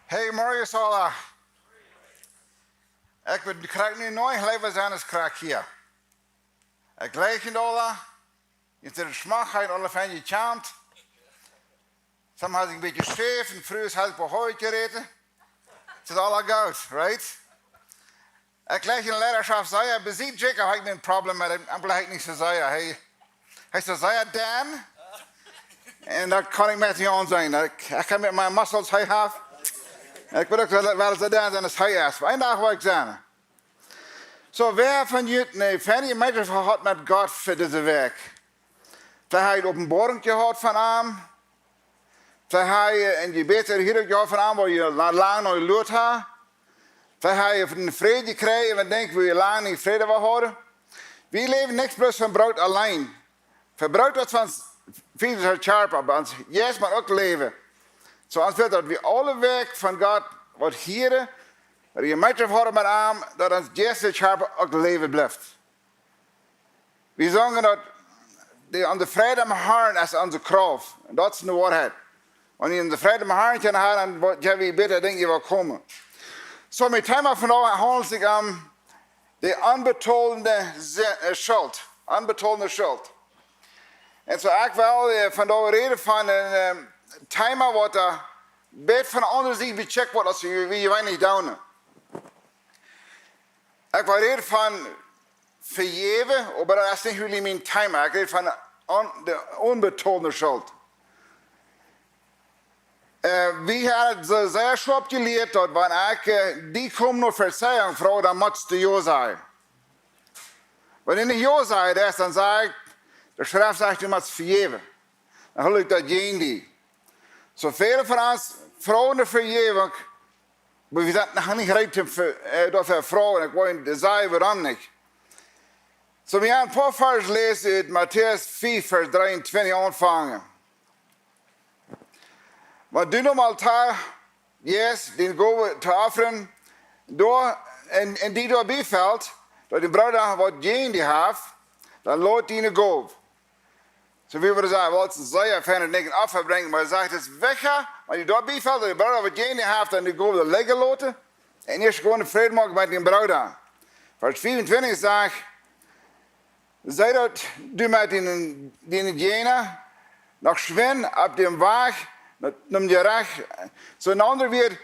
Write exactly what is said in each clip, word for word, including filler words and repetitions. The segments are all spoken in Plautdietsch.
Hey, Mario Sola. Ekj bie krakjt nu noch, leewa sennen aus krakjt hia. Ekj jleich junt aula. Jie sent schmock, jie aula fein jekjant. Somje haben sikj een bät schäf un Frues haben sikj behäut jeräten. Daut es aula goot, right? Ekj jleich de Leidaschoft sea, besied Jacob haud ekj een Problem met am, am jleich nich soo sea. Hee, hee es soo sea dun. Un daut kaun ekj met nich aunseenen. Ekj, ekj kaun met miene Muscles, hee haft. Ekj well uk wel, wel soo dun sennen aus hee es. Oba een Dach woa ekj sennen. Soo, wäa von junt eene feine Jemeenschoft haft met Gott fa dise Wäakj? Veleicht haft jie Openboarunk jehieet von am. Veleicht haft jie een Jebäd jehieet von am, wua jie la-, lang no jeluat haben. Veleicht haft jie een Fräd jekjräajen, wan jie denkjen, wua jie lang nich Fräd haben jehieet. Wie läwen nich bloos von Broot auleen. Von Broot, daut ons physischa Kjarpa, oba ons Jeist mott uk läwen. Soo ons well daut wie aule Wäakj von Gott waut hieren, daut wie Jemeenschoft haben met am, daut ons Jeist un Kjarpa uk läwen blift. Wie sajen daut de, onse Freid aum Harn es onse Krauft. Un daut es de Woarheit. Wan wie onse Freid aum Harn kjennen haben, dan woat, jo, wie bäta Dinja woaren komen. Soo, mien Thema vondoag haundelt sikj om de onbetolde Se-, äh, Schult. Onbetolde Schult. Un soo, ekj well, äh, vondoag räden von een, ähm, Thema waut een bät von de aundre Sied bekjikjt woat aus wie, wie jeweenlich doonen. Ekj well räden von vejäwen, oba daut es nich really mien Thema. Ekj räd von on-, de onbetolde Schult. Äh, wie haben soo sea schwoa jelieet, daut wan ekj, äh, die komen no Vezeiunk froag, dan motst du jo sajen. Wan du nich jo sajst, dan sajcht, de Schreft sajcht, du motst vejäwen. Dan hool ekj daut jäajen die. Soo väle von ons froagen no Vejäwunk, oba wie sent noch nich reed om ve-, äh, doafäa to froagen. Ekj well die sajen, wuarom nich. Soo, wie gonen een poa Varsch läsen ut Matäus fief, Varsch dreeuntwintich aunfangen. Wan du no Altoa jeist, diene Gow to offren, doa, un, un die doa biefelt, daut dien Brooda waut jäajen die haft, dan lot diene Gow. Soo wie wie sajen, wie wellen sea fein un nich een Opfa brinjen, oba hee sajcht, daut es wichtja, wan die doa biefelt, daut dien Brooda waut jäajen die haft, dan de Gow doa lijen loten, un ieescht gonen Fräd moaken met dien Brooda. Varsch fiefuntwintich sajcht, Saj daut du met dien, dien Jäajna noch schwind opp däm Wajch, met, nom Jerecht. Soo en aundre Wieed,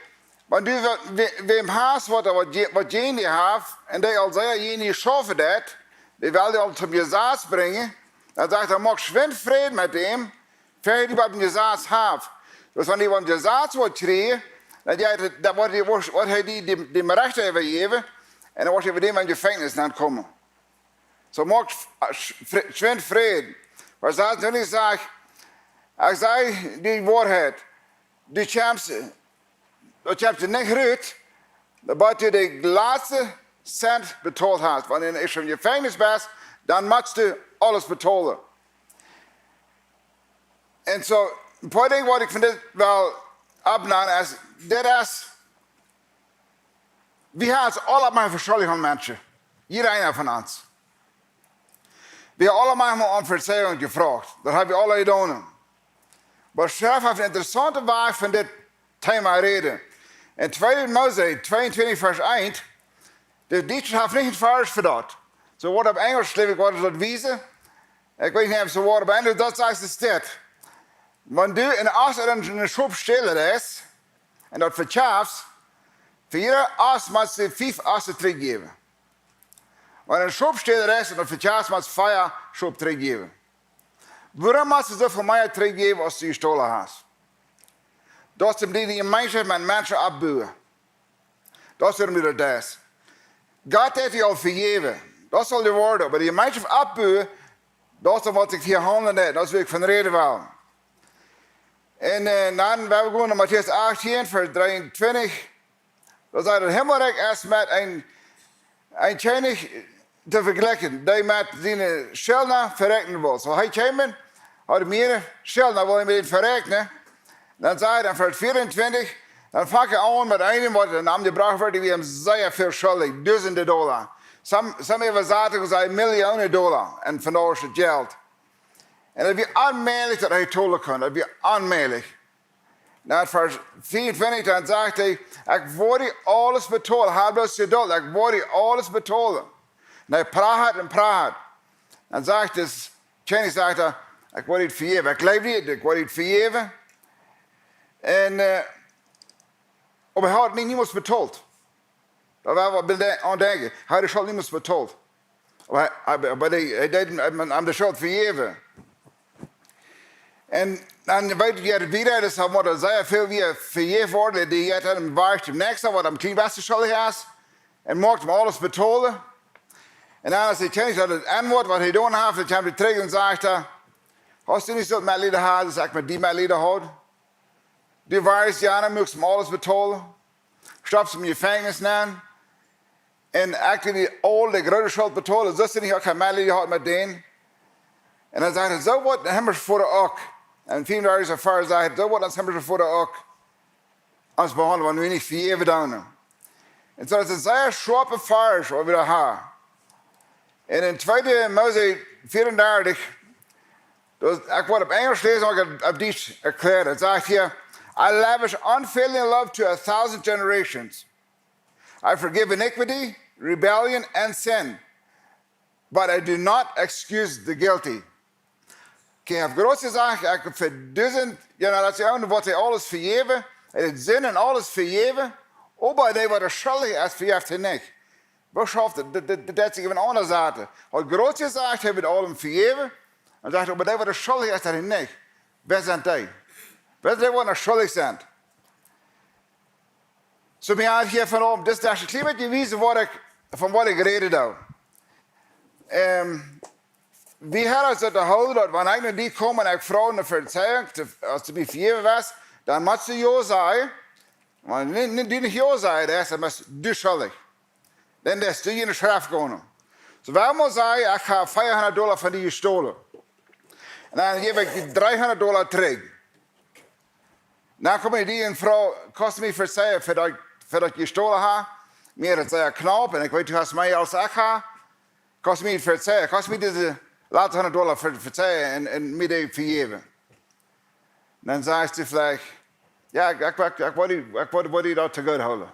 wan du wa-, we-, wäm hast, waut, waut je-, waut jäajen die haft, un dee aul sea jäajen die schaufen deit, dee well die aul toom Jesaz brinjen, dan sajcht hee, moak schwind Fräd met däm, ver hee die biem Jesaz haft. Soo wan hee biem Jesaz woat kjrieen, dan, jo, dan woat hee, woat, woat hee die, die, däm Recht äwajäwen, un dan woat hee bie däm em Jefenkjnis nenkomen. Soo moak f-, sch-, fr-, schwind Fräd. Oba sajcht, wan ekj saj, ekj saj die Woarheit, du kjemst, du kjemst nich rut, bat du de latste Cent betolt hast. Wan du ieescht em Jefenkjnis best, dan motst du aules betolen. Un soo, een poa Dinja waut ekj von dit well oppnämen es, dit es, wie haben ons aula mol veschuldicht aun Menschen. Jieda eena von ons. Wie haben aula mol om Vezeiunk jefroacht. Daut hab wie aula jedonen. Oba Schreft haft eene interessaunte Wajch von dit Thema räden. En tweede Mose tweeuntwintich Varsch eent, de Dietsche haft nich een Varsch fa daut. Soo woat opp Enjelsch, jleew ekj, woat daut wiesen. Ekj weet nich, auf see woaren, oba daut sajcht et dit. Wan du een Oss ooda een Schop stälen deist, un daut vekjeefst, fa jieda Oss motst du fief Ossen trigjjäwen. Wan du een Schop stälen deist un daut vekjeefst, motst du fea Schop trigjjäwen. Wuarom motst du soo väl mea trigjjäwen aus du jestolen hast? Daut es om diene Jemeenschoft met Menschen oppbuen. Daut es wuarom du daut deist. Gott haft die aul vejäwen. Daut saul die woaren. Oba de Jemeenschoft oppbuen, daut es waut sikj hia haundelt. Daut es wua ekj von räden well. Un, äh, dan, wie gonen no Matäus achtieen, Varsch dreeuntwintich. Daut sajcht, daut Himmelrikj es met een, een Kjennich to vejlikjen, dee met siene Schuldna verakjnen well. Soo, hee kjeem, haud mea Schuldna, wull hee met an verakjnen. Dan sajcht et en Varsch veauntwintich, dan funk hee aun met eenen, waut no am jebrocht wort, dee wia am sea väl schuldich, dusende Dolla. Some, some Äwasatungen sajen Millionen Dolla en vondoagschet Jelt. Un daut wia onmäajlich, daut hee tolen kunn. Daut wia onmäajlich. Na, Varsch vea un twintich, dan sajcht hee: "Ekj woa die aules betolen. Hab bloos Jedult, ekj woa die aules betolen." Un hee prachat un prachat. Dan sajcht de Kjennich, sajcht hee: "Ekj woa die vejäwen. Ekj jleew die, ekj woa die vejäwen." Un, äh, oba hee haud nich niemols betolt. Daut wia waut bie de, aun denkjen. Hee haud de Schult niemols betolt. Oba hee, oba, oba dee, hee deed am, am de Schult vejäwen. Un dan weet wie wieda, daut hee mott sea väl wada vejäft woaren. Dee jeit dan wieda toom näakjsten, waut am kjlien bät schuldich es. Un moakt am aules betolen. Un dan, aus de Kjennich daut aunwoat, waut hee jedonen haft, dan kjemt hee trigj un sajcht hee: "Hast du nich soo Metleet jehaut, aus ekj met die Metleet haud? Du wiest aun, du motst am aules betolen. Stoppst mie em Jefenkjnis nenn. Un ekj doo die aul de groote Schult betolen. Soo hast du nich uk kjeen Metleet jehaut met dän?" Un dan sajcht hee: "Soo woat de himmlische Voda uk." Un vea un dartich Varsch sajcht: "Soo woat ons himmlische Voda uk ons behaundlen, wan wie nich vejäwen doonen." Un soo, daut es een sea schoapa Varsch, waut wie doa haben. Un en tweede Mose vea un dartich, daut, ekj woa opp Enjlisch läsen, oba ekj opp Dietsch erkjläaren. Daut sajcht hia: "I lavish unfailing love to a thousand generations. I forgive iniquity, rebellion, and sin, but I do not excuse the guilty." Okay, hee haft groot jesajcht: "Ekj hab fa dusent Jenerationen woa ekj aules vejäwen, de Sind un aules vejäwen, oba dee, waut schuldich es, vejeft hee nich." Woo schauft daut? Daut, daut, daut deit sikj äwa aundre Sachen. Hee haud groot jesajcht, hee woat aulem vejäwen, un sajcht: "Oba dee, waut schuldich es, dee nich. Wäa sent dee? Wäa sent dee, waut schuldich sent?" Soo, wie haben hia vondoag, dit es daut kjliene bät wiesen, waut ekj, von waut ekj räden doo. Ähm, wie haben ons daut jehaut, daut wan ekj no die kom un ekj froag ne Vejäwunk, to, aus du mie vejäwen west, dan motst du jo sajen. Wan du nich, nich, du nich jo sajen deist, dan best du schuldich. Dan deist du en de Schraft gonen. Soo, wie motten sajen, ekj hab vea hundat Dolla von die jestolen. Un dan jäw ekj die dreehundat Dolla trigj. Dan kom ekj no die un froag: "Kaust du mie vezeien fa daut, fa daut ekj jestolen hab? Mie es daut sea knaup un ekj weet, du hast mea aus ekj hab. Kaust du mie vezeien? Kaust du mie dise latste hundat Dolla ve-, vezeien un, un mie dee vejäwen?" Dan sajcht see veleicht: "Jo, ekj, ekj, ekj, ekj woa die, ekj woa, woa die daut to goot hoolen."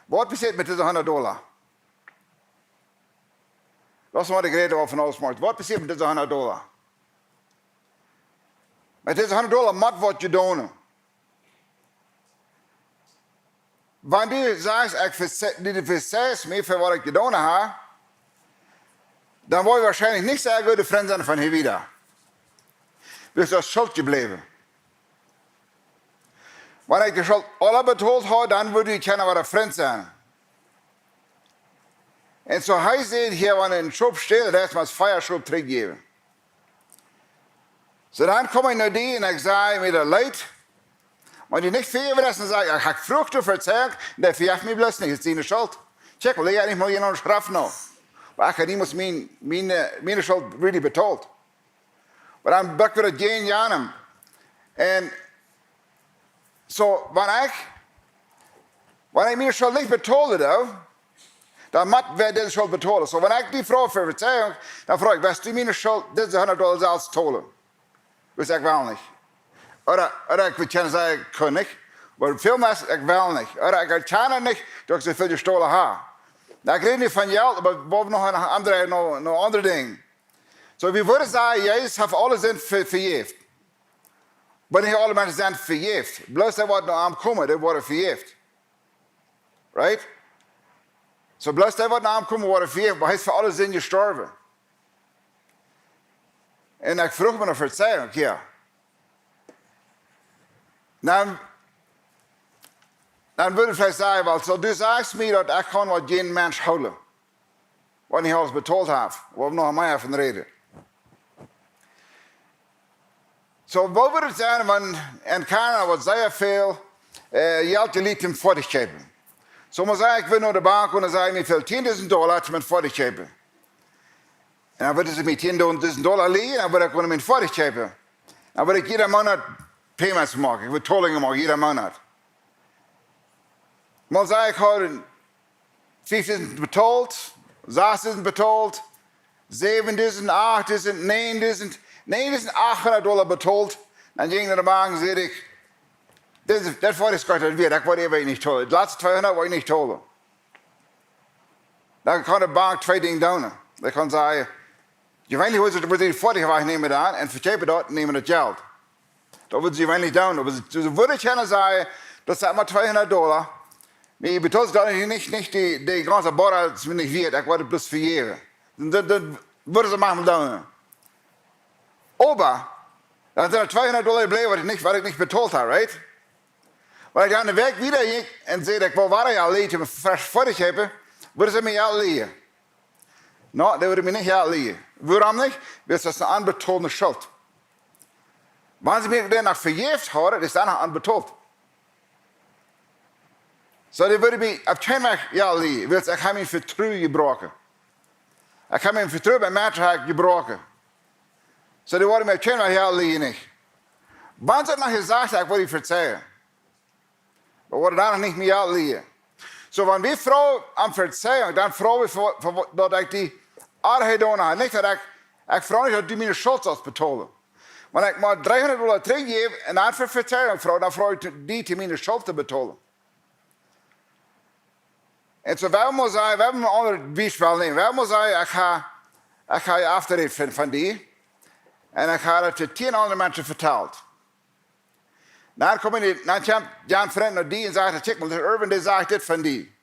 Waut passieet met dise hundat Dolla? Lot ons mol de Grete opp en Ausmarkt. Waut passieet met dise hundat Dolla? Met dise hundat Dolla mott waut jedonen. Wan du sajchst, ekj veze-, du vezeist mie fa waut ekj jedonen hab, dan woa wie woarschienlich nich sea goode Frind sennen von hia wieda. Du best aus Schult jebläwen. Wan ekj de Schult aula betolt haud, dan wudd wie kjennen wada Frind sennen. Un soo hee sajcht hia, wan een Schop stehlt, dan mott eena vea Schop trigjjäwen. Soo, dan kom ekj no die un ekj saj: "Mie daut leet, wan du nich vejäwen west." Dan saj ekj: "Ekj, ekj fruach die Vezeijunk, un dee vejeft mie bloos nich, daut es diene Schult. Kjikj, well, ekj hab nich mol jie noch Schraft no. Oba ekj hab niemols mien, mien, äh, miene Schult really betolt." Oba dan bruck wie daut jäajen janem. Un soo, wan ekj, wan ekj miene Schult nich betolen doo, dan mott wäa dise Schult betolen. Soo, wan ekj die froag fa Vezeijunk, dan froag ekj: "West du miene Schult, dise hundat Dolla selfst tolen?" Wiels ekj well nich. Ooda, ooda ekj kaun sajen, ekj kaun nich. Oba väl mea es, ekj well nich. Ooda ekj kaun nich, daut ekj soo väl jestolen hab. Nu, ekj räd nich von Jelt, oba wie haben noch een aundret, noch, noch aundre Dinja. Soo, wie wudden sajen, Jesus haft aule Sind ve-, vejäft. Oba nich aule Menschen sent vejäft. Bloos dee, waut no am komen, dee woaren vejäft. Right? Soo, bloos dee, waut no am komen, woaren vejäft, oba hee es fa aule Sind jestorwen. Un ekj fruach mie no Vezeijunk, jo. Dan, dan wudd ekj veleicht sajen, well, soo, du sajchst mie, daut ekj kaun waut jäajen Mensch hoolen, wan ekj aules betolt hab, woa wie noch mea von räden. Soo, woo wudd et sennen, wan een Kjarna, waut sea väl, äh, Jelt jelieen haft, foadich kjeepen? Soo, mau sajen, ekj well no de Bank un dan saj ekj: "Mie fält tieendusent Dolla, ekj mott foadich kjeepen." Un dan wudden see mie tieendusent Dolla lienen, dan wudd ekj kjennen mien foadich kjeepen. Dan wudd ekj jieda Moonat Payments moaken, ekj wudd Tolinj moaken, jieda Moonat. Mau sajen, ekj haud fiefdusent betolt, sasdusent betolt, säwendusent, achtdusent, näajendusent. Nä, dee sent achthundat Dolla betolt. Dan jinkj ekj no de Bank un säd ekj: "Dit es, dit es fa de Schult, daut wia, daut woa ekj nich tolen. De latste tweehundat woa ekj nich tolen." Dan kaun de Bank twee Dinja doonen. Dee kaun sajen: "Jie weeten nich, woo see daut foadich wajchnämen dan, un vekjeepen daut un nämen daut Jelt." Daut wudden see jeweenlich doonen. Oba see, see wudden kjennen sajen: "Daut sent mau tweehundat Dolla. Oba jie betolen daut nich, nich, nich dee, dee gaunze Borra, es mie nich wieet, ekj woa daut bloos vejäwen." Dan, dan, dan wudden see mau doonen. Oba dan sent doa tweehundat Dolla jebläwen, waut ekj nich, waut ekj nich betolt hab, right? Wan ekj dan eene Wäakj wieda jinkj un säd: "Ekj woa wada Jelt lieen, fresch foadich haben", wudden see mie Jelt lieen. Nä, dee wudden mie nich Jelt lieen. Wuarom nich? Wiels daut es eene onbetolde Schult. Wan see mie dee noch vejäft hauden, es daut noch onbetolt. Soo, dee wudden mie opp kjeen Wajch Jelt lieen, wiels ekj hab mien Vetruen jebroaken. Ekj hab mien Vetruen bie Menschen jebroaken. Soo, dee wudden mie opp kjeen Wajch Jelt lieen, nich. Wan see noch jesajcht hauden: "Ekj woa die vejäwen", dan wudden see dan nich mie Jelt lieen. Soo, wan wie froagen om Vejäwunk, dan froag wie fa, fa, daut ekj die Oajet jedonen hab. Nich daut ekj, ekj froag nich, daut du miene Schult saust betolen. Wan ekj mau dreehundat Dolla trigjjäw un dan fa Vejäwunk froag, dan froag ekj die, die miene Schult to betolen. Un soo, wie motten sajen, wie motten een aundret Biespel nämen. Wie motten sajen: "Ekj hab, ekj hab aufjerät von, von die. Un ekj hab daut tieen aundre Menschen vetalt." Dan kjemt dee, dan kjemt dee Frint no die un sajcht: "Kjikj mol, dee Irwin, dee sajcht dit von die."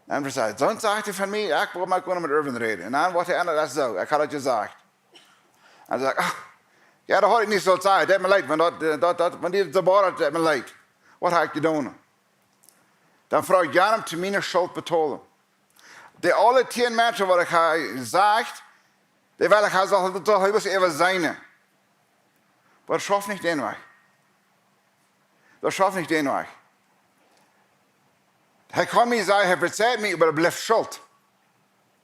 Dan sajcht: "Soont sajcht hee von mie, ekj woa mau gonen met Irwin räden." Un dan woat hee aundasch, daut es soo, ekj hab daut jesajcht. Dan sajcht: "Ach, jo, daut haud ekj nich sult sajen, daut deed mie leet, wan daut, daut, daut, wan die daut soo wia, daut deed mie leet. Waut hab ekj jedonen?" Dan froag ekj am, om miene Schult betolen. Dee aule tieen Menschen, waut ekj hab jesajcht, dee well ekj, hee saul, saul hee bloos äwaseenen. Oba daut schauft nich dän Wajch. Daut schauft nich dän Wajch. Hee kaun mie sajen, hee vejeft mie, oba daut blift Schult.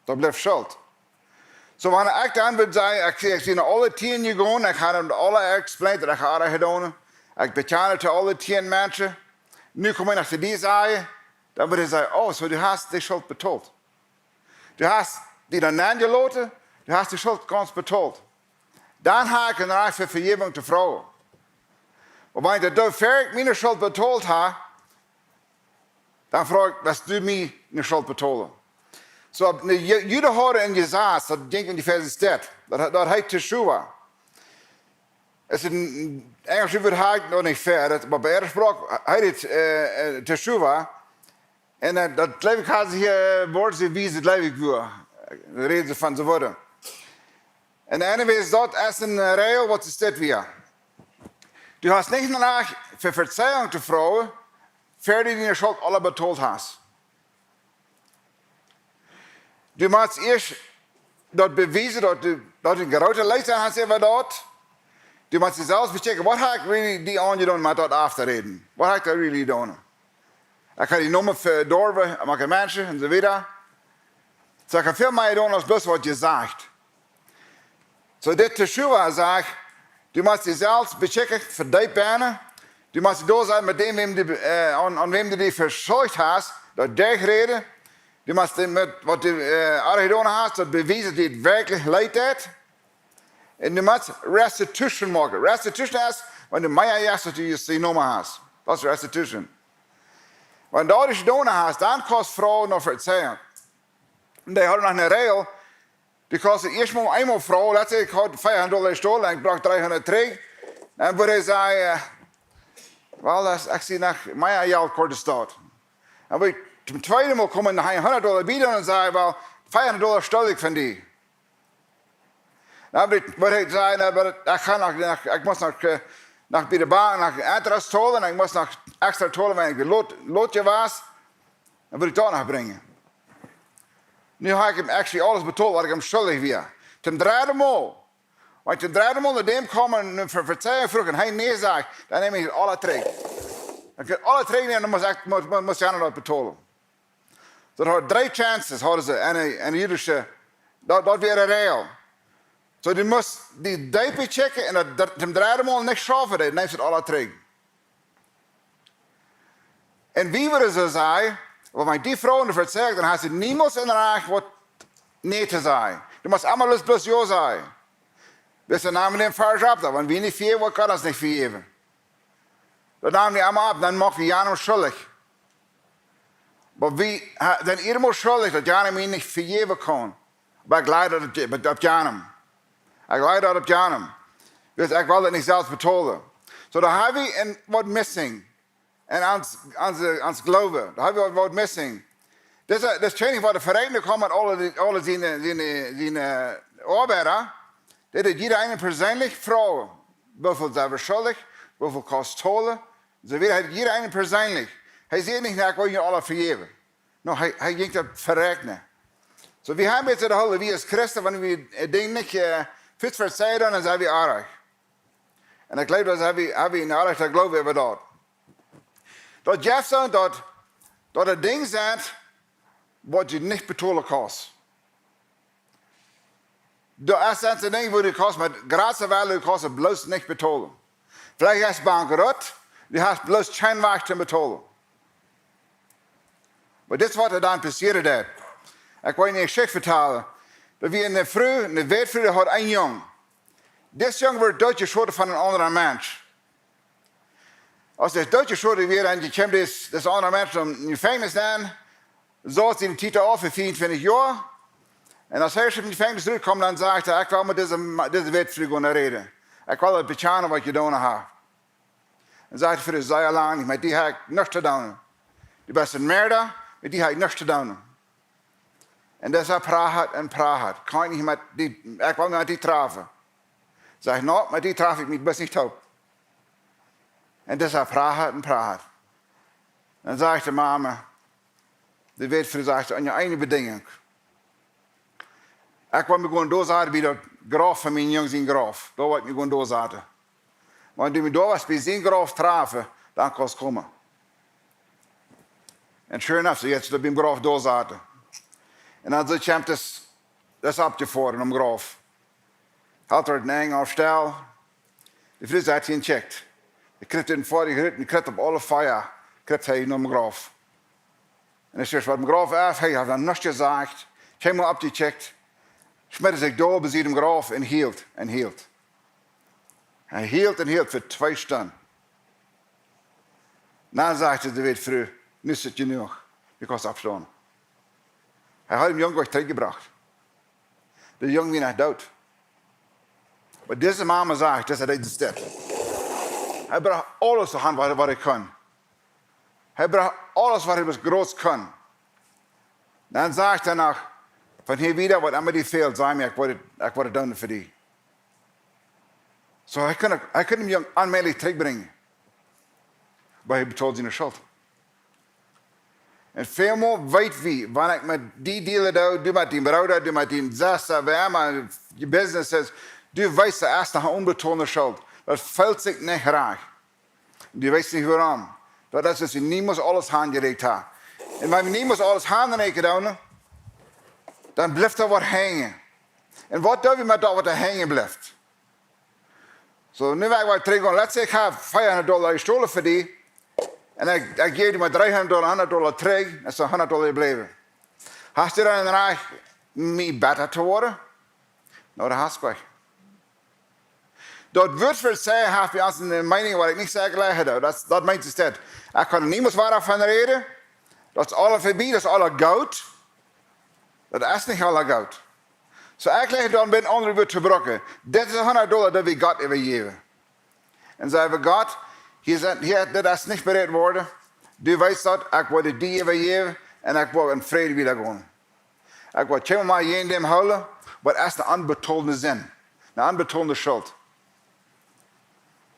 Daut blift Schult. Soo, wan ekj dan wudd sajen, ekj, ekj sie no aule tieen jegonen, ekj hab an aule explained, daut ekj hab jedonen. Ekj bekjan to aule tieen Menschen. Nu kom ekj no die sajen, dan wudd hee sajen: "Oh, soo, du hast dee Schult betolt. Du hast die dan aunjeloten, du hast dee Schult gaunz betolt." Dan hab ekj een Rajcht fa Vejäwunk to froagen. Oba wan ekj daut doa, ea ekj miene Schult betolt hab, dan froag ekj: "Woascht du mie eene Schult betolen?" Soo, een Ju-, Jude haud een Jesaz, daut jinkj en dee Varsch, daut, daut heet Teshuva. Es een, een Enjelsche Wuat, hab ekj noch nich jehiat, daut, oba bie äare Sproak heet et, äh, äh, Teshuva. Un, äh, daut jleew ekj, haud see hia, äh, Wieed, see wiesen, jleew ekj, wua. Räden see von soo Wieed. Un anyways, daut es een, äh, Räajel, waut es dit wia. Du hast nich een Rajcht fa Vejäwunk to froagen, ea du diene Schult aula betolt hast. Du motst ieescht daut bewiesen, daut du, daut du een grootet Leet hast äwa daut. Du motst die selfst bekjikjen: "Waut hab ekj really die aunjedonen met daut auftoräden? Waut hab ekj doa really jedonen? Ekj hab die Nomen vedorwen aun Menschen un soo wieda. Soo, ekj hab väl mea jedonen aus bloos waut jesajcht." Soo, dit Teshuva sajcht, du motst die selfst bekjikjen, deep bennen. Du motst doa sennen met däm, wäm du, äh, aun, aun wäm du die veschuldicht hast, daut derchräden. Du motst dän met waut du, äh, aunjedonen hast, daut bewiesen, daut die werkjlich leet deit. Un du motst Restitution moaken. Restitution es, wan du mea hast aus du jenomen hast. Daut es Restitution. Wan du daut jedonen hast, dan kaust froagen no Vejäwunk. Un dee hauden noch eene Räajel, du kaust ieescht mol eemol froagen, let's say, ekj haud fiefhundat Dolla jestolen un ekj brocht dreehundat trigj. Dan wudd hee sajen, äh, well, daut, ekj sie noch mea Jelt kort, es daut. Dan wudd ekj toom tweeden Mol komen, noch hundat Dolla bie doonen un sajen: "Well, fiefhundat Dolla stol ekj von die." Dan wudd ekj, wudd ekj sajen: "Oba ekj kaun noch, noch, ekj mott noch, äh, noch bie de Bank noch Interest tolen, ekj mott noch extra tolen, wan ekj lot, lot jewast." Dan wudd ekj daut noch brinjen. Nu hab ekj am actually aules betolt, waut ekj am schuldich wia. Toom dredden Mol. Wan ekj toom dredden Mol no däm kom un fa Vejäwunk froag un hee nä sajcht, dan neem ekj aula trigj. Dan kaun ekj aula trigj nämen, dan mott ekj, mott, mott, mott Jan daut betolen. Daut haud dree chances, hauden see, enne, enne jüdische, daut, daut wia de Räajel. Soo, du motst die deep bekjikjen un daut, daut, toom dredden Mol nich schaufen, dan neemst aula trigj. Un wie wudden soo sajen, wan ekj die froag no Vejäwunk, dan hast du niemols een Rajcht waut nä to sajen. Du motst emma bloos, bloos jo sajen. Wiels dan namen wie dän Varsch opp, daut wan wie nich vejäwen, woat Gott ons nich vejäwen. Daut namen wie emma opp, dan moaken wie aundre schuldich. Oba wie ha- sent irjentwua schuldich, daut aundre mie nich vejäwen kaun. Oba ekj leid daut opp, opp aundre. Ekj leid daut opp aundre. Wiels ekj well daut nich selfst betolen. Soo, doa ha wie een waut missing. En ons, ons, ons Gloowen, doa ha wie waut, waut missing. Dis, dis Kjennich, waut de Vereinigung kjeem met aule, aule siene, siene, siene Oabeida, dee deed jieda eenen perseenlich froagen, woo väl sent wie schuldich, woo väl kost tolen. Soo wia hee jieda eenen perseenlich. Hee säd nich, na, ekj well junt aula vejäwen. No, hee, hee jinkj daut verakjnen. Soo, wie haben nu de Hölp, wie aus Christen, wan wie, äh, Dinja nich, äh, fit vezeien, dan sent wie oajch. En ekj jleew, daut ha wie, ha wie een oajcha Gloowen äwa daut. Daut jeft soo, daut, daut et Dinja sent, waut du nich betolen kaust. Doa es een Dinkj, wua du kaust met grootste Wellen, du kaust et bloos nich betolen. Veleicht es bankrott, du hast bloos kjeen Wajch to betolen. Oba dit es waut doa dan passieren deed. Ekj well eene Jeschicht vetalen. Doa wia eene Fru, eene Wätfru, dee haud eenen Jung. Dis Jung wort dootjeschoten von een aundren Mensch. Aus hee dootjeschoten wia, dan kjeem dis, dis aundra Mensch em Jefenkjnis aun, saut siene Tiet auf fa vea un twintich Joa. En aus hee ut daut Jefenkjnis rutkaum, dan säd hee: "Ekj well met dise, dise Wätfru gonen räden. Ekj well daut bekjanen, waut ekj jedonen hab." En säd hee: "Fa sea lang, met die hab ekj nuscht to doonen. Du best een Merda, met die hab ekj nuscht to doonen." En dis pracht un pracht: "Kaun ekj nich met die, ekj well met die trafen." Säd hee: "No, met die traf ekj mie bloos nich toop." En dis pracht un pracht. Dan sajcht de Mame, de Wätfru sajcht: "Opp eene Bedinjunk. Ekj well mie gonen doa saten bie daut Grauf von mien Jung sien Grauf. Doa well ekj mie gonen doa saten. Wan du mie doa waut bie sien Grauf trafen, dan kaust komen." En sure enough, see jeit doa biem Grauf doa saten. En dan see kjemt dis, dis oppjefoaren aum Grauf. Helt hee een Enj opp stell. De Fru sajcht: "Hia, kjikj." Hee kjricht een Foatich rut un kjricht opp aule vea, kjricht hee nom Grauf. En hee sajcht: "Waut em Grauf es, hee haft dan nuscht jesajcht, kjeenmol oppjekjikjt." Schmeet hee sikj doa bie sien Grauf un hielt, un hielt. Hee hielt un hielt fa twee Stunden. Dan sajcht de Wätfru: "Nu es et jenuach, du kaust oppstonen." Hee haud dän Jung trigj jebrocht. De Jung wia noch doot. Oba dise Mame sajcht, daut hee deed dit. Hee brocht aules aun, waut, waut hee kunn. Hee brocht aules, waut hee bloos groots kunn. Dan sajcht hee noch: "Von hia wieda, waut emma die fält, saj mie, ekj woa, ekj woa et doonen fa die." Soo, hee kunn, hee kunn dän Jung onmäajlich trigjbrinjen. Oba hee betold siene Schult. En välmol weet wie, wan ekj met die dealen doo, du met dien Brooda, du met diene Sesta, wäa emma, dien Business es, du weetst, doa es noch onbetolde Schult. Daut feelt sikj nich rajcht. Du weetst nich wuarom. Daut es, daut wie niemols aules hanjeräakjent haben. En wan wie niemols aules hanjeräakjent haben, dan blift doa waut hangen. En waut doo wie met daut, waut doa hangen blift? Soo, nu woa ekj waut trigjgonen. Let's say, ekj hab veahundat Dolla jestolen fa die. En ekj, ekj jäw die mau dreehundat Dolla, hundat Dolla trigj. Es doa hundat Dolla jebläwen. Hast du dan een Rajcht, mie bäta to woaren? No, daut hast du nich. Daut Wuat vezeien haft bie ons eene Meenunk, waut ekj nich saj jlikj, daut, daut meent es dit. Ekj kaun niemols wada von räden. Daut es aula verbie, daut es aula goot. Daut es nich aula goot. Soo, ekj jlikj dan bie een aundret Wuat to brucken. Dit es hundat Dolla, daut wie Gott äwajäwen. En saj wie: "Gott, hia sent, hia, dit es nich berät worden. Du weetst daut, ekj woa die äwajäwen en ekj woa en Fräd wieda gonen. Ekj woa kjeenmol mea jäajen däm hoolen, waut es eene onbetolde Sind, eene onbetolde Schult."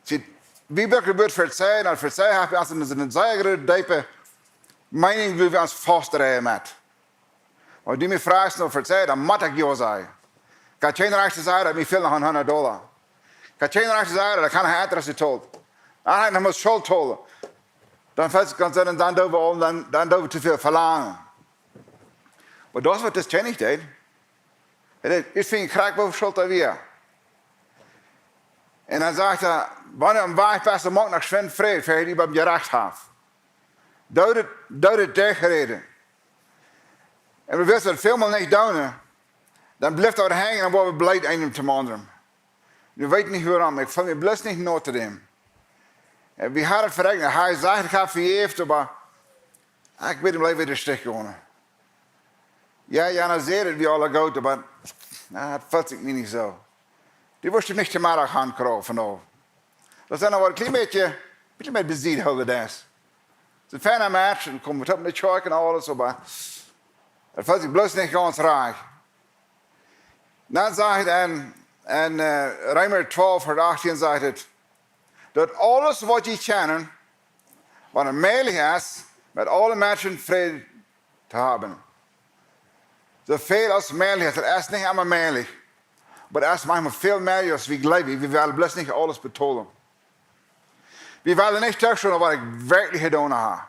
See, wie brucken daut Wuat vezeien, un vezeien haft bie ons eene, eene sea groote, deepe Meenunk, wua wie ons faustdreien met. Wan du mie froagst no vezeien, dan mott ekj jo sajen. Ekj hab kjeen Rajcht to sajen, daut mie fält noch hundat Dolla. Ekj hab kjeen Rajcht to sajen, daut ekj kaun nich Interest betolen. Dan hab ekj noch mol Schult betolen. Dan fält et gaunz aun, dan doo wie aul, dan, dan doo wie too väl velangen. Oba daut es, waut dis Kjennich deed. Hee deed, ekj fung krakjt, woo väl Schult doa wia. En dan sajcht hee: "Wan du aum Wajch best, dan moak noch schwind Fräd, ver hee die biem Jerecht haft." Doo daut, doo daut derchräden. En wie wisten daut välmol nich doonen, dan blift daut hangen, dan woa wie bleed eena toom aundren. Nu weet nich wuarom, ekj feel mie bloos nich no to däm. Un wie hauden daut verekjent, hee säd, ekj hab vejäft, oba ekj weet, hee bleef wada stich gonen. Jo, jo, dan säd et, wie aule goot, oba, na, et feelt sikj mie nich soo. Du woascht nich to Meddach gonen, Kro, vondoag. Daut es noch waut een kjlien bät, bät besied hoolen, daut es een feina Mensch, un kjemt opp de Kjoakj un aules, oba et feelt sikj bloos nich gaunz rajcht. Dan sajcht et en, en äh, Reema twalf, Varsch achtieen sajcht et, daut aules waut jie kjennen, waut et mäajlich es, met aule Menschen Fräd to haben. Soo väl aus mäajlich es, et es nich emma mäajlich. Oba et es maunchmol väl mea aus wie jleewen. Wie wellen bloos nich aules betolen. Wie wellen nich toostonen, waut ekj werkjlich jedonen hab.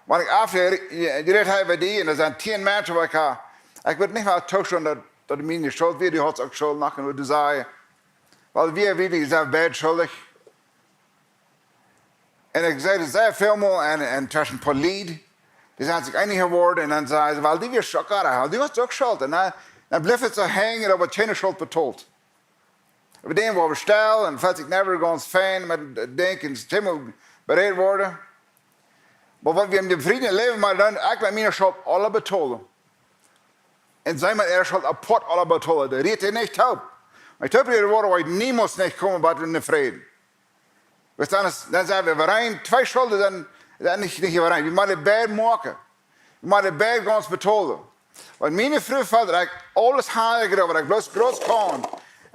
Wan ekj aufjerät hab äwa die, un doa sent tieen Menschen, waut ekj hab, ekj wudd nich mol toostonen, daut, daut mie nich Schult wia, du hast uk Schult, noch, un waut du sajchst. Wiels wie, wie, wie sent beid schuldich. Un ekj säd daut sea väl mol, un, un tweschen Polit, dee sent sikj eenich jeworden, un dan säden see, wiels du wieescht Schockara, du hast uk Schult. Un dan, dan blift et soo hangen, daut kjeena Schult betolt. Äwa däm woa wie stell, un feelt sikj never gaunz fein, met daut Dinkj, un es emma berät worden. Oba waut wie en däm Fräd läwen, mau dan, ekj well miene Schult aule betolen. Un see met äare Schult apoat aule betolen. Daut rieet nich toop. Wan ekj toop rieed, woa ekj niemols nich komen, waut en dän Fräd. Wiels dan es, dan sent wie äwareen, twee Schulden, dan, dan nich, nich äwareen. Wie motten beid moaken. Wie motten beid gaunz betolen. Wan miene Fru felt, daut ekj aules han, ekj jleew, daut ekj bloos groot kaun,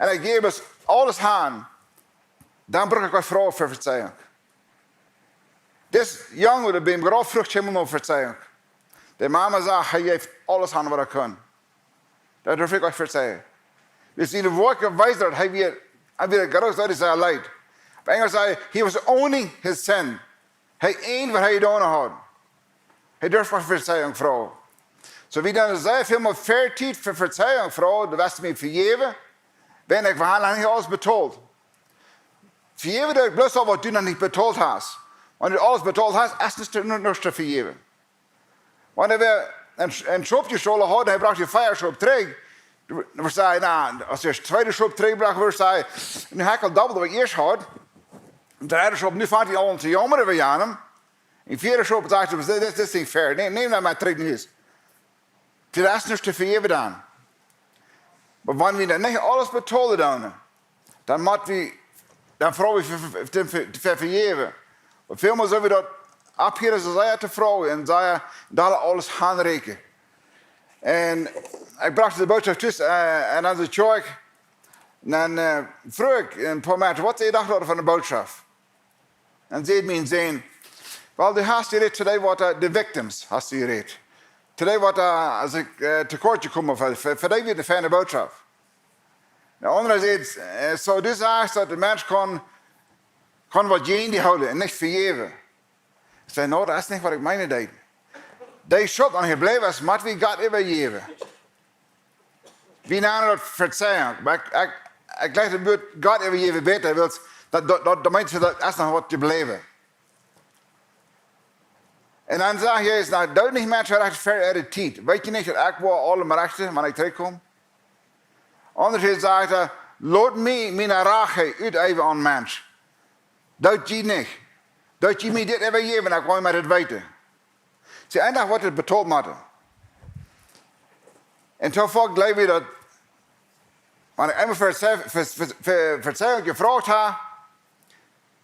un ekj jäw aules han, dan bruck ekj waut froagen fa Vezeiunk. Dis Jung, daut bie mie groot frucht, kjeem no Vezeiunk. De Mama säd, hee jeef aules han, waut hee kunn. Daut durf ekj uk vezeien. Wiels siene Woakjen wiesen, daut hee wia, hee wia groot, daut es sien Leet. Opp Enjelsch säd hee, he was owning his sin. Hee eend waut hee jedonen haud. Hee durf fa Vezeiunk froagen. Soo wie dan sea väl mea Tiet fa Vezeiunk froagen, du woascht mie vejäwen, wan ekj ha noch nich aules betolt. Vejäwen doo ekj bloos daut, waut du noch nich betolt hast. Wan du aules betolt hast, es nuscht, nuscht to vejäwen. Wan hee wia een, een Schop jestolen haud, hee brocht de vea Schop trigj. Dan wudd ekj sajen, na, aus hee de tweede Schop trigj brocht, wudd ekj sajen, nu hab ekj aul dobbelt waut ekj ieescht haud. Een dredde Schop, nu fangt hee aul aun to jaumren äwa jenem. Een vieede Schop, sajcht hee, dit, dit es nich fair. Näm, näm daut mau trigj no Hus. Daut es nuscht to vejäwen dan. Oba wan wie dan nich aules betolen dan, dan mott wie, dan froag wie fa, fa, fa, fa vejäwen. Oba väl mol sell wie daut opphieren, soo sea to froagen un soo sea, daut aules hanräkjen. Un ekj brocht de Bootschoft tus, äh, en onse Kjoakj. Un dan, äh, fruach ekj een poa Menschen, waut see dochten von de Bootschoft. Dan säd mien Sän, well, du hast jerät to dee, waut, äh, de victims, hast du jerät. To dee, waut, äh, aus ekj, äh, to kort jekomen, fa, fa, fa dee wia de feine Bootschoft. De aundra säd, äh, soo, du sajchst, daut de Mensch kaun, kaun waut jäajen die hoolen un nich vejäwen. Ekj säd, no, daut es nich, waut ekj meenen deed. Dee Schult, waut jebläwen es, mott wie Gott äwajäwen. Wie nanen daut Vezeiunk, oba ekj, ekj, ekj jleich daut Wuat Gott äwajäwen bäta, wiels daut, daut, daut, daut meent, daut es noch waut jebläwen. Un dan sajcht Jesus, na, doot nich Menschen rechten ver äare Tiet. Weet jie nich, daut ekj woa aulem rechten, wan ekj trigjkom? Aundasch sajcht hee, lot mie miene Rach utäwen aun Mensch. Doot jie nich. Doot jie mie dit äwajäwen, ekj well mie dit weeten. See, een Dach woat et betolt motten. Un soo foaken jleew wie daut, wan ekj eemol fa, fa, fa, fa Vezeiunk jefroacht hab,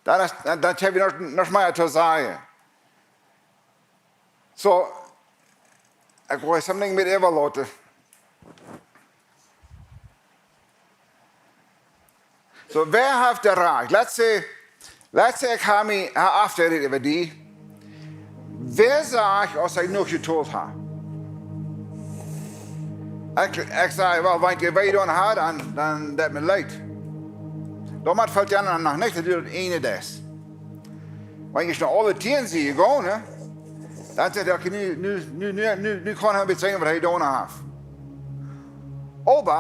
dan es, dan, dan hab ekj noch, noch mea to sajen. Soo, ekj well something met äwaloten. Soo, wäa haft de Rach? Let's say, let's say, ekj hab mie, hab aufjerät äwa die. Wäa sajcht, aus ekj noch jetolt hab? Ekj, ekj saj, well, wan ekj wee jedonen hab, dan, dan deit mie leet. Doamet felt jie aun noch nich, daut jie daut eene deed. Wan ekj no aule tieen sie jegonen, dan sajcht hee, okay, nu, nu, nu kaun hee bezeichnen, waut hee jedonen haft. Oba,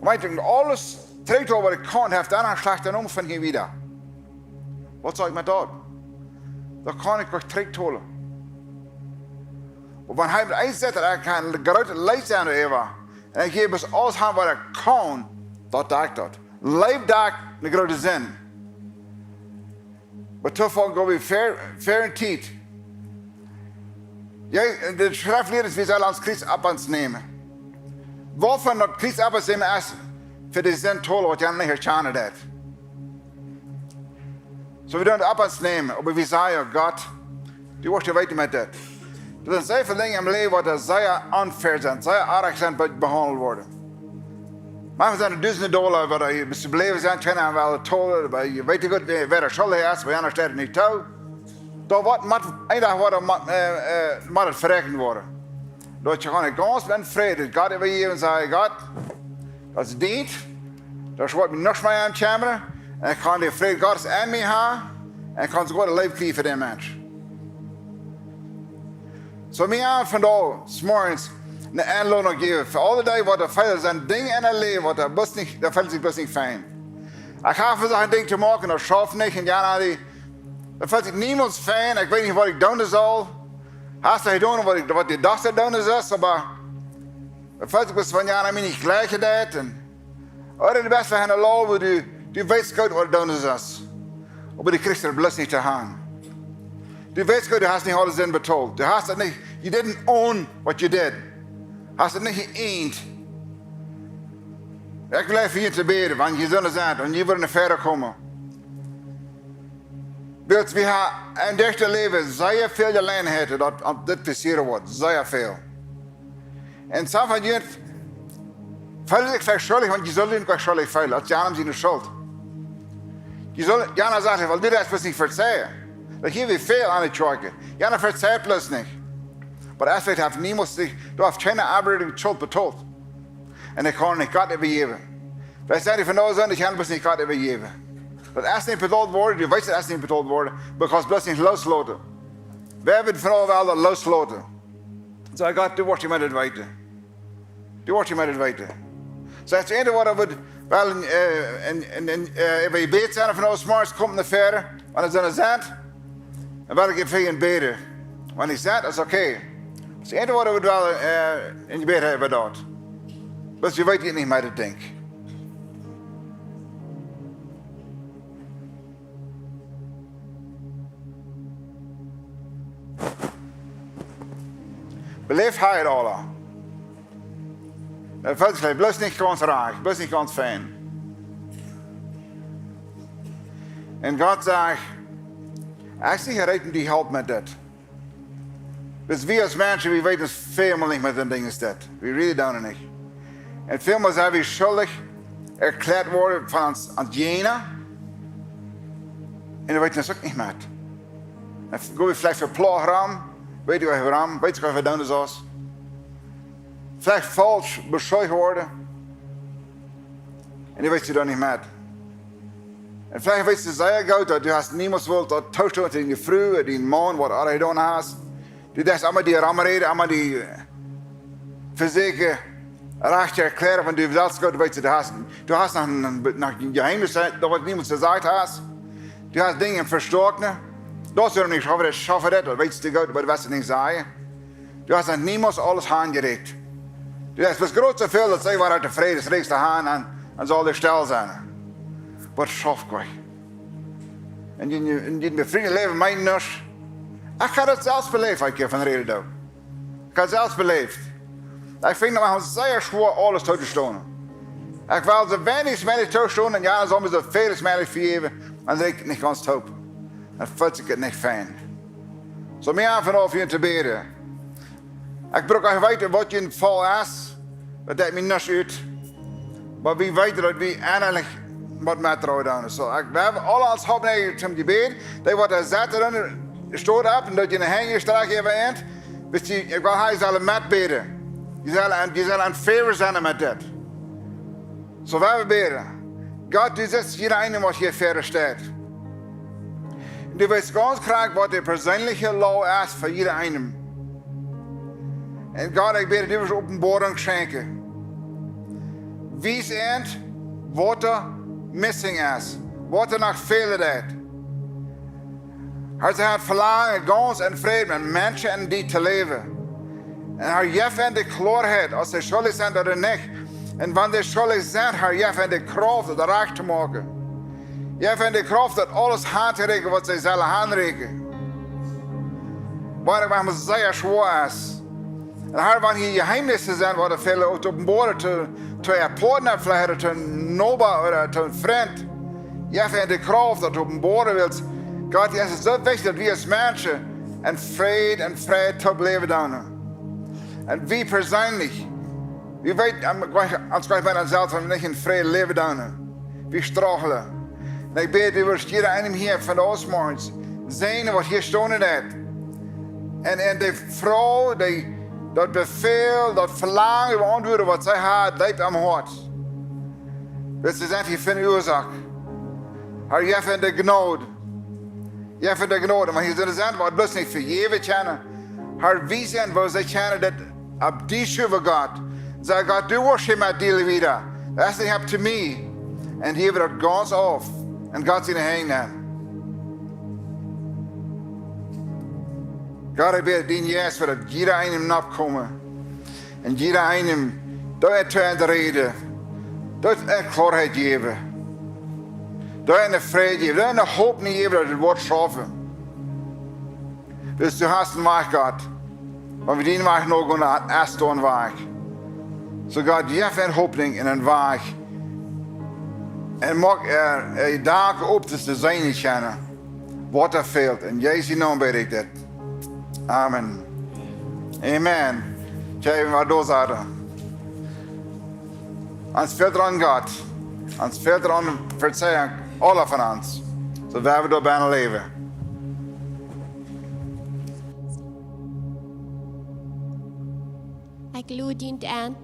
wan ekj aules trigjtol, waut ekj kaun, haft dan een schlajchten Nomen von hia wieda. Waut saul ekj met daut? Daut kaun ekj nich trigjtolen. Oba wan hee met eent sajcht, daut ekj kaun een grootet Leet sennen äwa, un ekj jäw aules aun, waut ekj kaun, daut doo ekj daut. Leew deit ne groote Sind. Oba too foaken go wie ver, ver en Tiet. Jo, de Schreft lieet ons, wie sellen ons Kjriez opp ons nämen. Wuavon daut Kjriez opp ons nämen es, fa de Sind tolen, waut jana nich erkjanen deit. Soo, wie doonen daut opp ons nämen, oba wie sajen: "Gott, du woascht je weeten met dit." Doa sent sea väl Dinja em Läwen, waut sea unfair sent, sea oajch sent, waut behaundelt woaren. Maunchmol sent doa dusende Dolla, waut doa bie de Läwen sent, kjeena well tolen, oba jie weeten goot, wäa, wäa doa schuldich es, oba jana steit nich too. Doa woat, mott, een Dach woat, mott, äh, äh, mott daut verekjent woaren. Daut ekj kaun gaunz en Fräd Gott äwajäwen un sajen: "Gott, daut es dien, doa woat mie nuscht mea aun kjemmren, un ekj kaun dän Fräd Gottes en mie haben, un ekj kaun soogoa de Leew kjrieen fa dän Mensch." Soo, mie aun vondoag, 's morjens, ne Enlodunk jäwen fa aule dee, waut doa väl sent Dinja en äa Läwen, waut doa bloos nich, doa fält sikj bloos nich fein. Ekj hab vesieekjt een Dinkj to moaken, daut schauft nich, un jo, na, dee, doa fält sikj niemols fein, ekj weet nich, waut ekj doonen saul. Hast du jedonen, waut ekj, waut du dochst to doonen, sest, oba doa fält sikj bloos von, jo, na, mie nich jlikj daut, un, ooda du best fa ne Loaw, du, du weetst goot, waut du doonen sest. Oba du kjrichst et bloos nich to han. Du weetst goot, du hast nich aule Sind betolt. Du hast et nich, you didn't own what you did. Hast et nich jeeent. Ekj well fa junt bäden, wan jie soo sent, un jie wudden wieda komen. Wiels wie haben en dit Läwen sea väl Jeläajenheiten, daut, daut dit passieren woat. Sea väl. Un sommje von junt feelen sikj veleicht schuldich, wan jie sellen junt nich schuldich feelen, daut es jana siene Schult. Jie sellen, jana sajcht: "Well, du deist bloos nich vezeien." Daut hia wie väl aun de Kjoakj. Jana vezeit bloos nich. Oba eejentlich haft niemols sikj, doa haft kjeena oabeidende Schult betolt. Un ekj kaun nich Gott äwajäwen. Daut es nich von doa soo, ekj kaun bloos nich Gott äwajäwen. Daut es nich betolt worden, du weetst, daut es nich betolt worden, because bloos nich loosloten. Wäa woat von ons aula loosloten? Saj: "Gott, du woascht mie daut weeten. Du woascht mie daut weeten." Soo, daut eensje, waut wie wellen, äh, en, en, en, äh, wie bäden sennen von ons morjens, komt no väaren, wan et soo es, un well ekj fa junt bäden. Wan nich, es okay. Daut eensje, waut wie wellen, äh, en Jebäd haben, daut. Bloos jie weeten nich mea daut Dinkj. Beläft hee et aula? Daut fält sikj bloos nich gaunz rajcht, bloos nich gaunz fein. Un Gott sajcht: "Ekj sie jereed, die to halpen met dit." Wiels wie aus Menschen, wie weeten väl mol nich met soone Dinja es daut. Wie really don't nich. Un väl mol sent wie schuldich erkjläat worden von ons, ons Jäajna. Un wie weeten et uk nich mea. Un go wie veleicht fa Ploag rom, weet jie waut rom, weet jie waut wie doonen sellen. Veleicht faulsch beschuldicht worden. Un du weetst et dan nich mea. Un veleicht weetst du sea goot, daut du hast niemols wult daut toostonen to diene Fru, dien Maun, waut du jedonen hast. Du deist emma die romräden, emma die, äh, vesieekjen rajcht to erkjlären, wan du selfst goot weetst, du hast, du hast noch, noch, noch een Jeheemnis, daut waut niemols jesajcht hast. Du hast Dinja vestoaken. Daut es nich, ekj hab daut, ekj hab daut, daut weetst du goot, oba du west et nich sajen. Du hast noch niemols aules aunjerakjt. Du hast bloos groot soo väl, daut see wada tofräd es, räakjst du aun, un, un saul dee stell sennen. Waut schauft Gott? Un dien, un dien befriet Läwen meent nuscht. Ekj hab daut selfst beläft, waut ekj hia von räden doo. Ekj hab daut selfst beläft. Ekj finj daut mau sea schwoa, aules tootostonen. Ekj well soo weinich aus mäajlich toostonen, un jo, dan saul mie soo väl aus mäajlich vejäwen, un dan doo ekj et nich gaunz toop. Dan fält sikj et nich fein. Soo, mie aun vondoag fa junt to bäden. Ekj bruk nich weeten, waut jun Faul es, daut deit mie nuscht ut. Oba wie weeten, daut wie eentlich waut met droagen doonen. Soo, ekj, wie haben aula ons Haupt neijen toom Jebäd. Dee, waut doa sennen, dan stot opp un daut jie ne Henj strakjen äwa an. Wisst jie, ekj well hia sellen metbäden. Jie sellen, jie sellen en favor sennen met dit. Soo, wie bäden. Gott, du sitst jieda eenen, waut hia ver ons steit. Un du weetst gaunz krakjt, waut de perseenelje Loag es fa jieda eenen. Un Gott, ekj bäd, du woascht Openboarunk schenkjen. Wies an, waut doa missing es, waut doa noch fälen deit. Hee sajcht, Velangen, gaunz en Fräd met Menschen un die to läwen. Un hee jeft an de Kloarheit, aus see schuldich sent ooda nich. Un wan see schuldich sent, Herr, jeff an de Krauft, daut rajcht to moaken. Jeff an de Krauft, daut aules han to räakjen, waut see sellen han räakjen. Wan et mau sea schwoa es. Un Herr, wan hia Jeheemnisse sent, waut väle uk openboaren to, to äa Partner veleicht, to een Noba ooda to een Frint. Jeff an de Krauft, daut openboaren wellen. Gott, es et soo wichtich, daut wie aus Menschen en Fräd, en Fräd to läwen dan. Un wie perseenlich, wie weeten, ons gleich met ons selfst, wan wie nich en Fräd läwen dan. Wie strugglen. Un ekj bäd, du wurscht jieda eenem hia von de Oostmorgens seenen, waut hia stonen deit. Un, un de Fru, dee daut Befäl, daut Velangen äwa Auntwuaden, waut see haft, leeft aum Hoat. Wiels see sent hia fa eene Uasoak. Herr, jeff an de Jnod. Jeff an de Jnod. Wan hia sent, waut bloos nich vejäwen kjennen. Herr, wie sent, woo see kjennen daut opp die schuwen, Gott. Saj, Gott, du woascht hia met dealen wieda. Daut es nich up to me. Un hia woat daut gaunz auf. Un Gott siene Henj nämen. Gott, ekj bäd, dien Jeist woat opp jieda eenem nopp komen. Un jieda eenem, doa to an räden. Doa an Kloarheit jäwen. Doa an Fräd jäwen. Doa an Hopninj jäwen, daut et woat schaufen. Wiels du hast een Wajch, Gott. Wan wie dän Wajch nogonen, dan es doa een Wajch. Soo Gott, jeff an Hopninj un een Wajch. Un moak äa, äa Jedanken op, daut see seenen kjennen, waut doa fält. En Jesus sienen Nomen bäd ekj dit. Amen. Amen. Kjikj, waut doa sajcht. Ons fält et aun Gott. Ons fält et aun Vezeijunk. Aule von ons. Soo woa wie doa bennen läwen. Ekj lod junt en.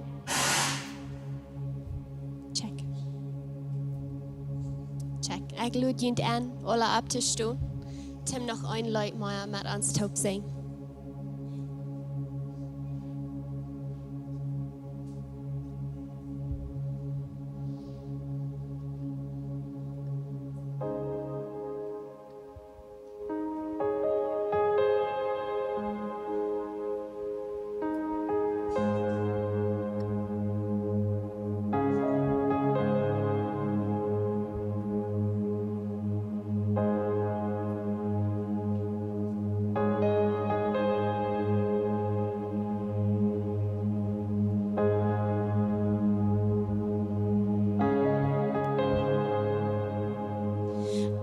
Check. Check. Ekj lod junt en, aula opptostonen. Toom noch een Leet mea met ons toop sinjen.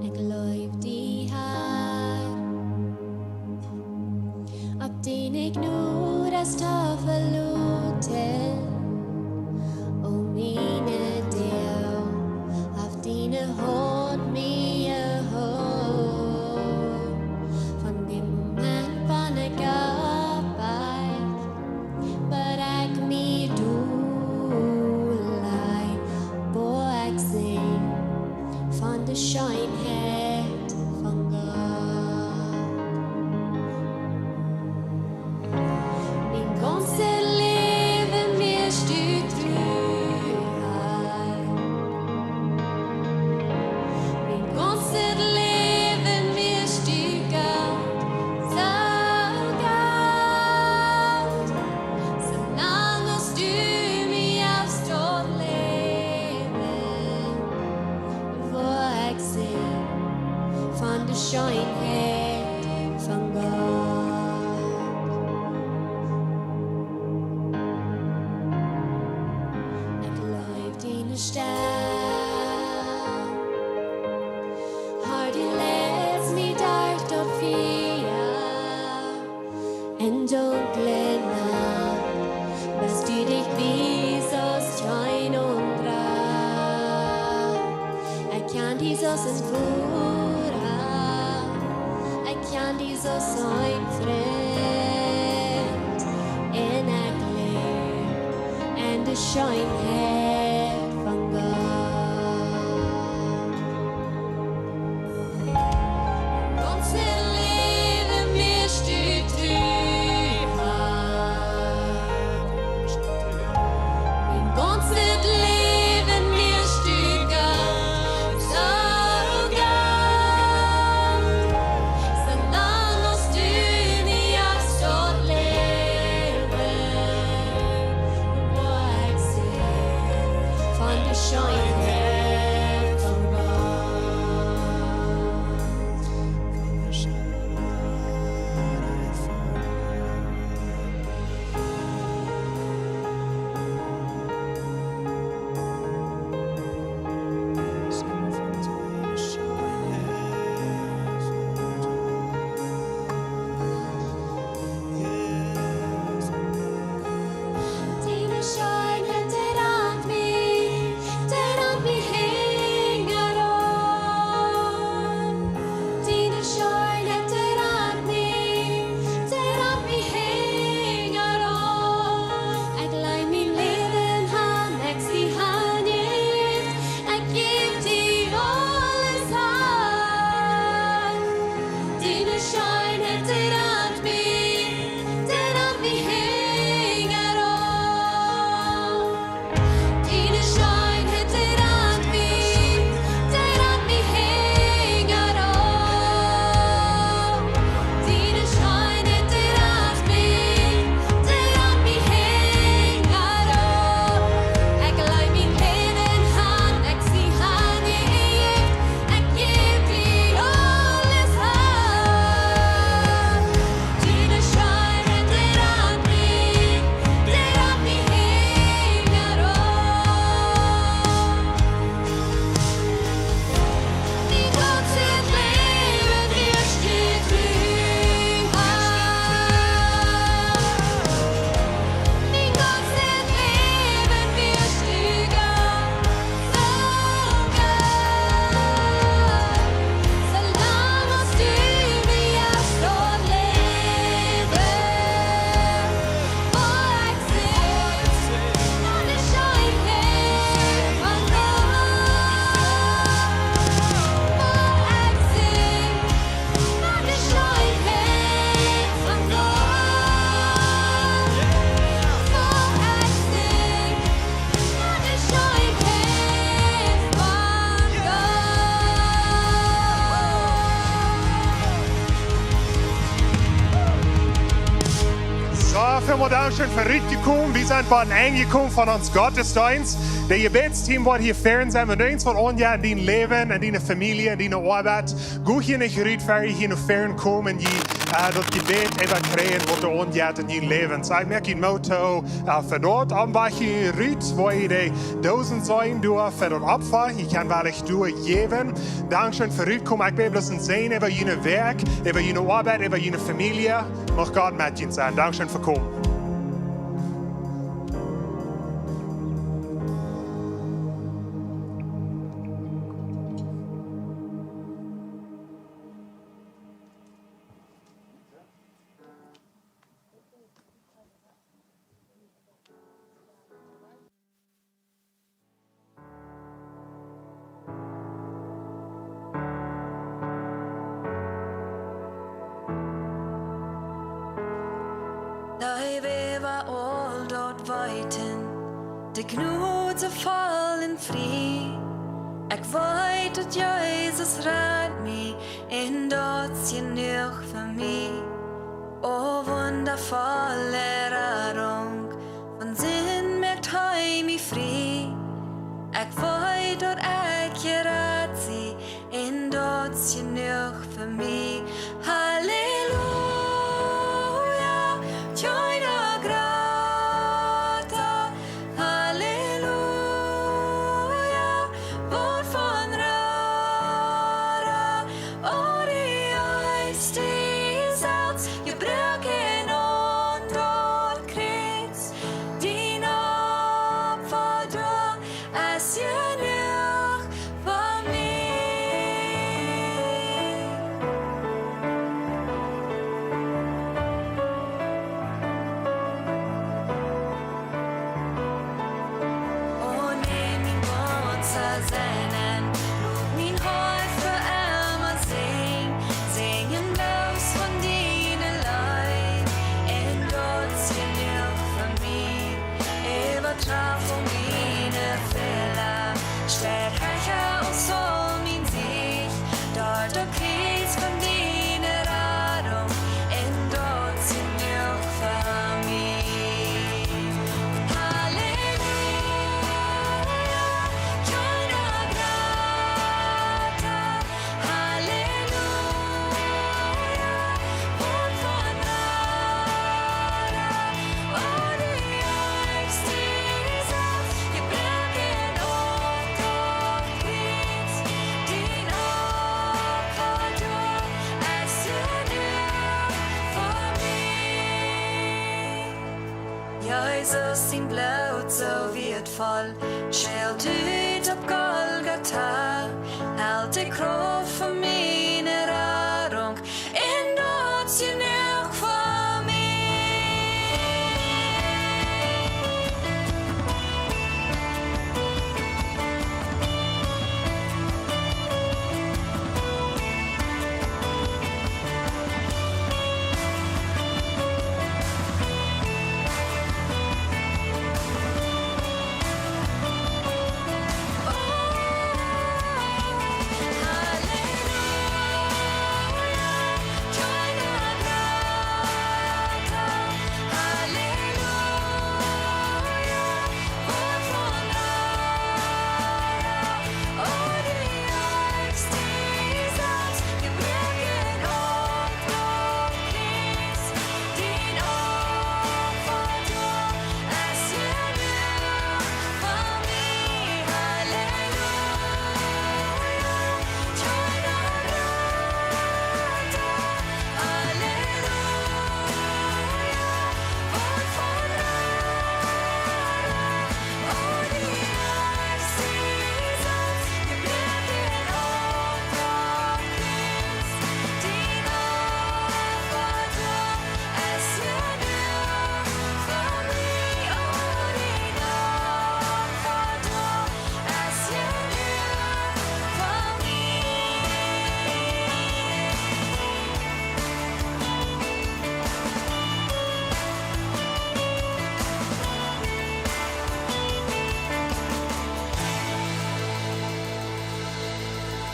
Ekj leew die, Herr, opp diene Jnod es to veloten. O miene Deel, opp diene Haunt mie jeholpen. Von däm Moment, wan ekj oppwakj, bat ekj mie dol laj, woa ekj sinjen von de Scheenheit von Gott. Mien gaunzet Läwen wieescht du tru, Herr. Mien gaunzet Läwen wieescht du Gott, soo Gott. Soo lang aus du mie hast daut Läwen, woa ekj sinjen von de Scheenheit von Gott. Ekj leew diene Stemm. Herr, du leitst mie derch daut Fia. En dunkle Nacht best du dicht bie soo aus kjeen aundra. Ekj kjan die soo aus een Voda. Ekj kjan die soo aus een Frint. En ekj läw en de Scheenheit von Gott. Gaunzet Läwen wieescht du tru, Herr. Mien gaunzet Läwen wieescht du Gott, soo Gott. Soo lang aus du mie hast daut Läwen, woa ekj sinjen Emma, dankscheen fa ruttokomen. Wie sent bie daut Enj jekomen von ons Gottesdeenst. De Jebädsteam woat hia fäaren sennen. Wan irjentwaut aunjeit en dien Läwen, en diene Famielje, en diene Oabeit, go hia nich rut, ea jie hia no fäaren komen, jie, äh, daut Jebäd äwakjrieen, waut doa aunjeit en jun Läwen. Soo, ekj moak junt Moot too, äh, fa daut, oba jie rut, wua jie de Doosen seenen, doa fa daut Opfa, jie kjennen wellens doa jäwen. Dankscheen fa rutkomen. Ekj bäd bloos een Säajen äwa june Wäakj, äwa june Oabeit, äwa june Famielje. Mucht Gott met junt sennen. Dankscheen fa komen. Dee, wäa aul daut weet, de Jnod soo voll un frie. Ekj weet, daut Jesus rat mie, un daut es jenuach fa mie. O wundavolle Radunk, von Sind moakt hee mie frie. Ekj weet, daut ekj jerat sie, un daut es jenuach fa mie. Halleluja, Jehovah Jireh. Halleluja, waut fa een Rara, o dee es dee selfst jebroaken aun daut Kjriez. Dien Opfa doa es jenuach fa mie. O näm mien gaunzet Sennen, lot mien Hoat fa emma sinjen, sinjen bloos von diene Leew, un daut es jenuach fa mie. Äwatraff miene Fäla, steit hecha aus aul mien Sieg, doa daut Kjriez von diene Radunk, un daut es jenuach fa mie. Halleluja, Jehovah Jireh. Halleluja, waut fa een Rara, o dee es dee selfst jebroaken aun daut Kjriez. Dien Opfa doa es jenuach fa mie. Jesus sien Bloot soo wieetvoll, schelt ut opp Golgata, helt de Kjrauft